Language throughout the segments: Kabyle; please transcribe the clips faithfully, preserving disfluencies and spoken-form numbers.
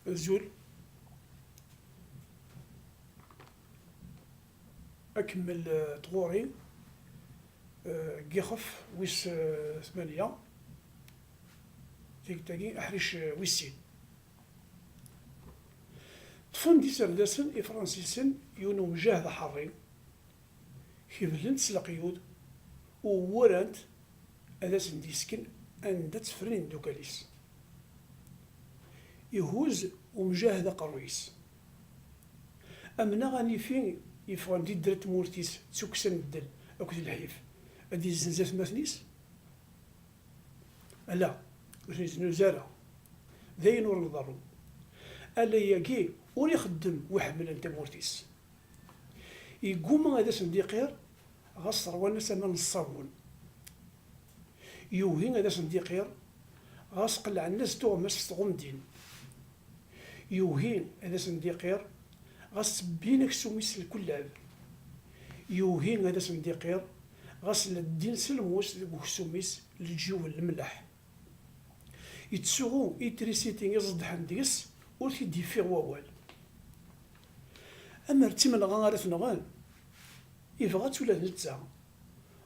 Azul. Akemmel, eh, tɣuri, eh, deg yixef wis, eh, tmanya, tigit-agi aḥric, eh, wis sin. Ṭṭfen-d iserdasen ifransisen yiwen umjahed aḥerri, keblen-t s leqyud, uwuran-t ad asen-d-yesken anda ttefren imeddukal-is. Ihuz umjahed aqerruy-is. Amneɣ anifi yeffɣen di ddra n tmurt-is d tukksa n ddel akked lḥif, ad yezzenz atmaten-is? Ala, ur ten-yeznuzu ara. D ayen ur nḍerru. Ala, yagi ur ixeddem wi ḥemmlen tamurt-is. Yegguma ad asen-d-iqir ɣas ṛwan-as aman n ṣṣabun. Yugi ad asen-d-iqir ɣas qelɛen-as tuɣmas s tɣumdin. Yugi ad asen-d-iqir ɣas ttebbiyen aksum-is s lkullab. Yugi ad asen-d-iqir ɣas leddin s lmus deg uksum-is leǧyub n lemleḥ. Yettsuɣu i trisiti iẓeddḥen deg-s, ur t-id-yeffiɣ wawal. Amer d timenɣa ara t-nɣen, ibɣa-tt ula d netta.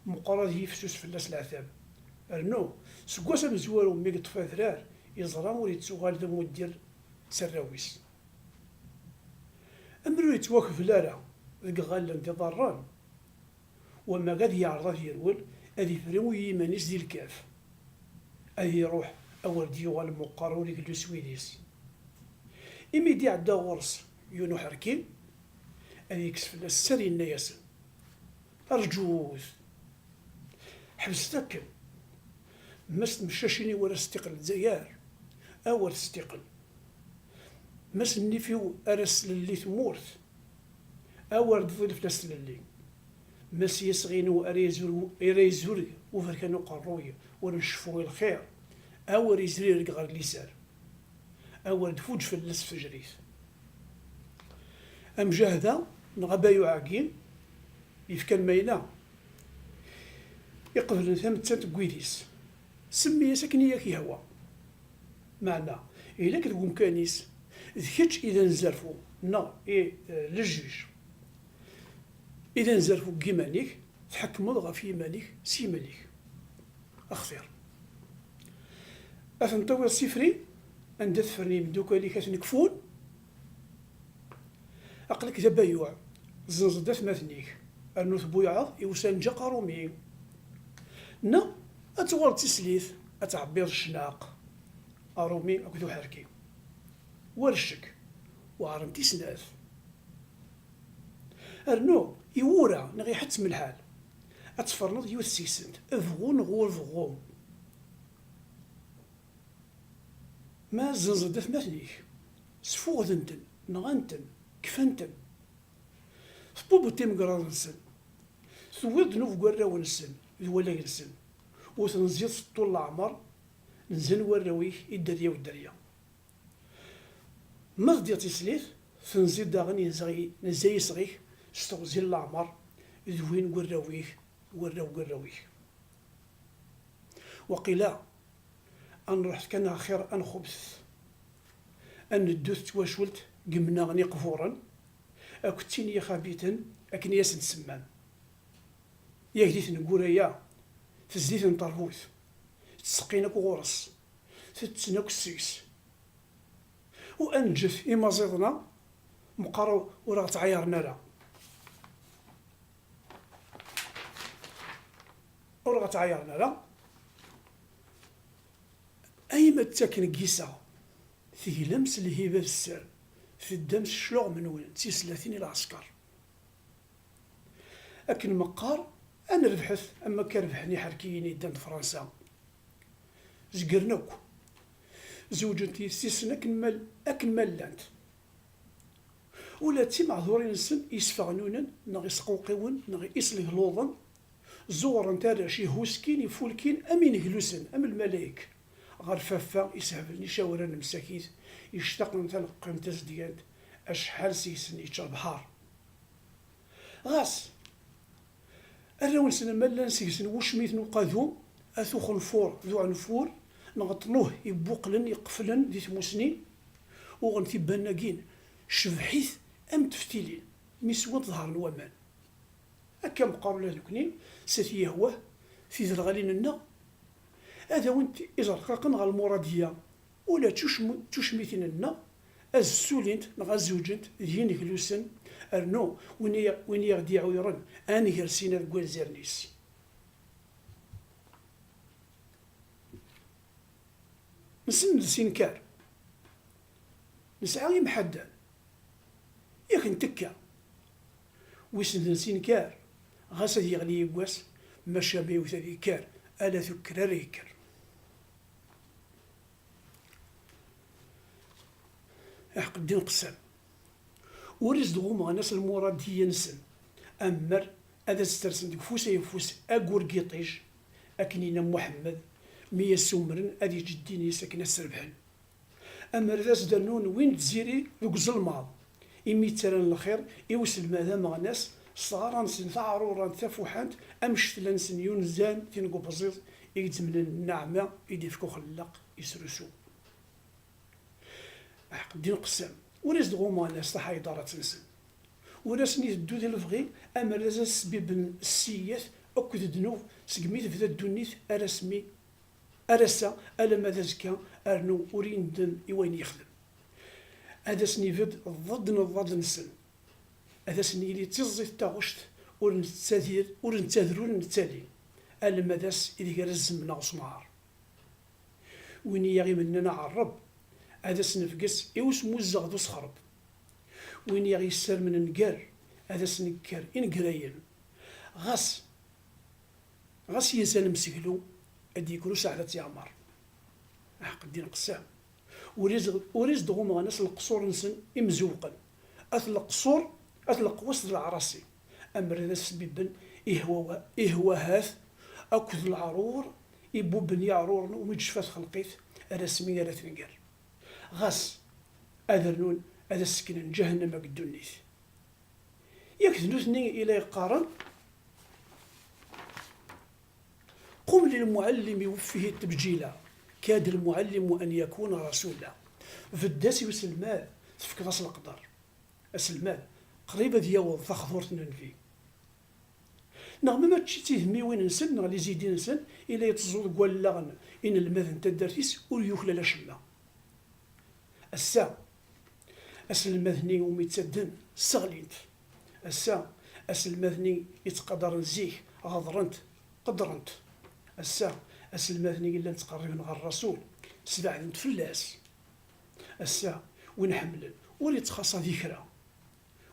Meqqar ad yifsus fell-as leɛtab. Rnu, seg wass amezwaru mi yeṭṭef adrar, yeẓra ur yettuɣal d amuddir s arraw-is. Amer ur yettwakbel ara deg iɣallen d iḍarren, wamma ad yeɛreḍ ad yerwel, ad ifru i yiman-is di lkaf. Ad iruḥ, awer d-yuɣal meqqar ur igellu s wid-is. Imi d-iɛedda ɣur-s yiwen uḥerki, ad yekkes fell-as sser, yenna-yasen: "Rǧut! Ḥebset akken! Mass Tmeccac-ini ara testiqel Lezzayer, awer testiqel! Mass Nnif-iw ara teslelli tmurt, awer d-tḍil fell-as tlelli! Mass Yasɣ-inu ara yezur, ara yezur uberkan uqerruy, ur nceffu i lxir, awer izrireg ɣer liser, awer d-tfuǧ fell-as tfejrit." Amjahed-a neɣ abayuɛ-agi yefkan ma yella, iqeblen tamettant n wid-is. Semmi-as akken i ak-yehwa. Meɛna, ilak deg umkan-is, d kečč i d anzerfu, neɣ i, eh, le juge. I d anzerfu deg yiman-ik, tḥekmeḍ ɣef yiman-ik s yiman-ik. Axtir. Ad ten-tawiḍ s ifri, anda tefren yimeddukal-ik ad ten-kfun? Aql-ak d abayuɛ, zzenzeḍ-d atmaten-ik, rnu tbuyɛeḍ i usanǧaq aṛumi. Neɣ ad tuɣaleḍ d tislit, ad tɛebbiḍ ccnaq aṛumi akked uḥerki. War ccek, weɛrent i snat. Rnu, iwura neɣ iḥettem lḥal, ad tferneḍ yiwet seg-sent, bɣu neɣ ur bɣu. Ma zzenzeḍ-d atmaten-ik, sfuɣden-ten, nɣan-ten, kfan-ten. Tbubbeḍ timegraḍ-nsen, tewwiḍ ddnub n warraw-nsen d walag-nsen, ur tenziḍ s ṭṭul leɛmer, nzan warraw-ik i dderya u dderya. Ma teddiḍ tislit, tenziḍ daɣen inza-, inza yisɣ-ik s teɣzi n leɛmer d win n warraw-ik, warraw n warraw-ik. Waqila ad nruḥet kan axir ad nxubtet, ad neddut d twacult n yimnaɣen iqburen akked tin yixabiten akken i asen-tsemmam. Yak di tneggura-ya, tezdi-ten terbut, ttseqqin akk ɣur-s, tetten akk seg-s. U ad neǧǧet imaẓiḍen-a, meqqar ur aɣ-ttɛayaren ara. Ur aɣ-ttɛayaren ara. Ay ma ttaken deg yiseɣ, teglam s lhiba d sser, teddam s ccluɣem-nwen d tislatin i lɛesker. Akken meqqar, ad nerbḥet am wakka rebḥen iḥerkiyen yeddan d Fransa. Zegren akk. Zewǧen-t yessi-sen akken ma, akken ma llant. Ula d timeɛdurin-nsen isfeɣnunen neɣ isqewqiwen neɣ islegluḍen, ẓuɣren-t arrac ihuskin, ifulkin am ineglusen, am lmalayek, ɣer faffa isehblen icawran n msakit, ictaqen taleqqamt tazedyant, acḥal seg-sen yečča lebḥer. Ɣas, arraw-nsen ma llan seg-sen wucmiten uqadu, at uxenfur d uɛenfur, neɣ ṭṭnuh ibuqlen iqeflen di tmusni, Uɣen tibbanagin, cebḥit am teftilin, mi swant ḍehren waman. Akka meqqar ula d nekni, s at yehwa, tiderɣalin-nneɣ, ad awint izerqaqen ɣer lmuradiya, ula d tucm-, tucmitin-nneɣ, ad ssulint neɣ ad zewǧent d yineglusen, rnu win i, win i aɣ-d-iɛuyren, ad nger sina deg wanzaren-is. Nsenned s inkar. Nesɛa imḥaddan. Yak ntekka. Wi senden s inkar, ɣas ad yeɣli yeggas, maca ma yewt ad yekker, ala tukker ara yekker. Aḥeq ddin qessam. Ur izdeɣ umeɣnas lmuradiya-nsen, ammer ad as-stersen deg ufus ayeffus agur n yiṭij, akken yenna Muḥemmed, mi as-umren ad yeǧǧ ddin-is akken ad s-rebḥen. Ammer ad as-d-rnun win n tziri deg uzelmaḍ, imi ttarran lxir i uselmad ameɣnas s tɣara-nsen taɛrurant tafuḥant am ccetla-nsen yunzan tin deg ubẓiẓ i izemlen nneɛma i d-ifka uxellaq yesrusu. Aḥeq ddin qessam, ur as-d-ɣumeɣ nas taḥayḍarat-nsen. Ur asen-iteddu di lebɣi, amer ad as-sbiben ssiyat akked ddnub segmi tebda ddunit ar asmi, ar ass-a, alamma d azekka, rnu ur yendem i wayen yexdem. Ad asen-ibedd ḍḍed n ḍḍad-nsen. Ad asen-yili d tiẓẓit n taɣect ur nettadir, ur nettader, ur nettali, alamma d ass ideg ara zzemneɣ usemɛar. Win i aɣ-imennan aɛerreb, ad as-nefges i usmuzzeɣ d usexreb. Win i aɣ-yessarmen nnger, ad as-nekker inegrayen. Ɣas, ɣas yezan mseglu, ad d-yekker useɛd ad tt-yeɛmer. Aḥeq ddin qessam. Ur iz-, ur izdeɣ umeɣnas leqṣur-nsen imzewqen. At leqṣur, at leqwas d leɛrasi. Amer ad as-sbibben ihwawa-, ihwahat akked leɛrur, ibubben iɛruren umi d-tecfa txelqit, ar asmi ara tenger. Ɣas ad rnun ad as-seknen ǧahennama deg ddunit. Yak d nutni i la yeqqaren: قم للمعلم وفه التبجيلا، كاد المعلم أن يكون رسولا. Bedd-as i uselmad, tefkeḍ-as leqder. Aselmad, qrib ad yaweḍ taxḍurt n nnbi. Neɣ ma mačči d tidmiwin-nsen neɣ lizidin-nsen i la yettẓu deg wallaɣen inelmaden n taddart-is, ur yuklal acemma. Ass-a, aselmad-nni umi ttadden, sseɣlin-t. Ass-a, aselmad-nni i ttqadaren zik, ɣeḍren-t, qeddren-t. Ass-a, aselmad-nni i llan ttqerriben ɣer Rasul, sbeɛden-t fell-as. Ass-a, win ḥemmlen, ur yettxaṣṣa di kra.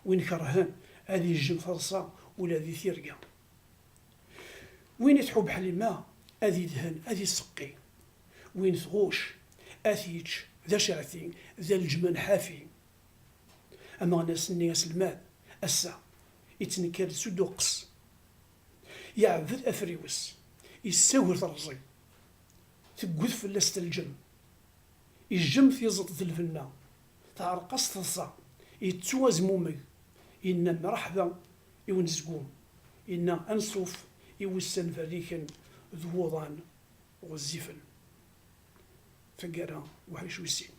Win kerhen, ad yejjem taḍsa ula di tirga. Win i tḥubb Ḥlima, ad idhen, ad iseqqi. Win tɣucc, ad t-yečč d aceɛti, d aleǧman ḥafi. Ameɣnas-nni aselmad, ass-a, ittnekkar-d s uduqqes. Iɛebbed afriwes, issager terẓi. Tegged fell-as telǧem. Ijjem tiẓeṭ d lbenna, teɛreq-as teḍsa, yettu azmumeg, yenna mreḥba i unezgum, yenna anṣuf i wussan berriken d wuḍan ɣezzifen. Taggara, uḥric wis sin.